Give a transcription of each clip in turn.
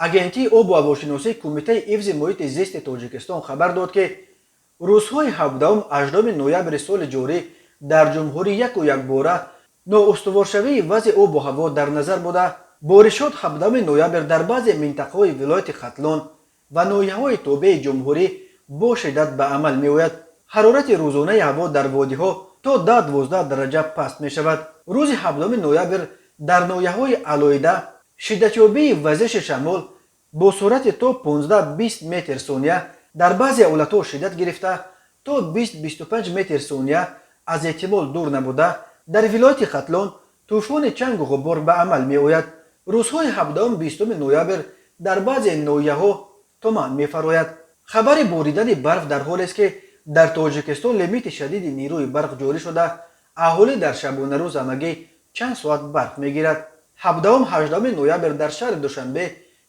Агентии обу ҳавошиносии Кумитаи ҳифзи муҳити зисти Тоҷикистон хабар дод, ки рӯзҳои 17-ум, 18 ноябри соли ҷорӣ дар ҷумҳурӣ яку якбора ноустуворшавии вазъи обу ҳаво дар назар буда, боришот 17 ноябр дар баъзе минтақаҳои вилояти Хатлон ва ноҳияҳои тобеи ҷумҳурӣ бо шиддат ба амал меояд. Ҳарорати рӯзонаи ҳаво дар водиҳо то 10-12 дараҷа паст мешавад. Рӯзи 17 ноябр дар ноҳияҳои алоҳида шиддатёбии вазиши шамол бо суръати то 15-20 метр сония дар баъзе ҳолатҳо шиддат гирифта, то 20-25 метр сония аз эҳтимол дур набуда, дар вилояти Хатлон тӯфони чангу ғубор ба амал меояд. Рӯзҳои 17-20 ноябр дар баъзе ноҳияҳо туман мефарояд. Хабари боридани барф дар ҳолест, ки дар Тоҷикистон лимити шадиди нерӯи барқ ҷорӣ шуда, аҳолӣ дар шабонарӯз ҳамагӣ чанд соат барқ мегирад. 17-18 ноябр дар шаҳри Душанбе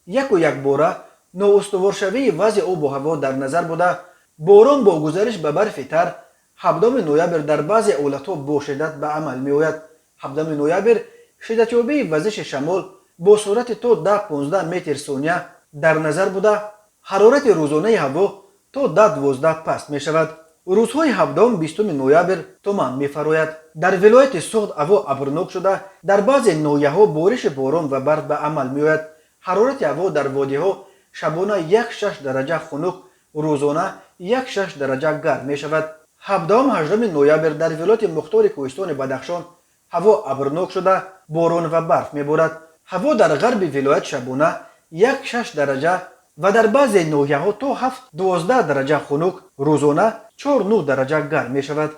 яку якбора ноустуворшавии вазъи обу ҳаво дар назар буда, борон бо гузариш ба барфи тар 17 ноябр дар баъзе ҳолатҳо бо шиддат ба амал меояд. 17 ноябр шиддатёбии вазиши шамол бо суръати то 10-15 метр сония дар назар буда, ҳарорати рӯзонаи ҳаво то 10-12 паст мешавад. Рӯзҳои 17-20 ноябр туман мефарояд. Дар вилояти Суғд ҳаво абрнок шуда, дар баъзе ноҳияҳо бориши борон ва барф ба амал меояд. Ҳарорати ҳаво дар водиҳо шабона 1-6 дараҷа хунук, рӯзона 1-6 дараҷа гарм мешавад. 17-18 ноябр дар вилояти мухтори кӯҳистони Бадахшон ҳаво абрнок шуда, борон ва барф меборад. Ҳаво дар ғарби вилоят шабона 1-6 дараҷа ва дар баъзе ноҳияҳо то 7-12 дараҷа хунук, рӯзона 4-9 дараҷа гарм мешавад.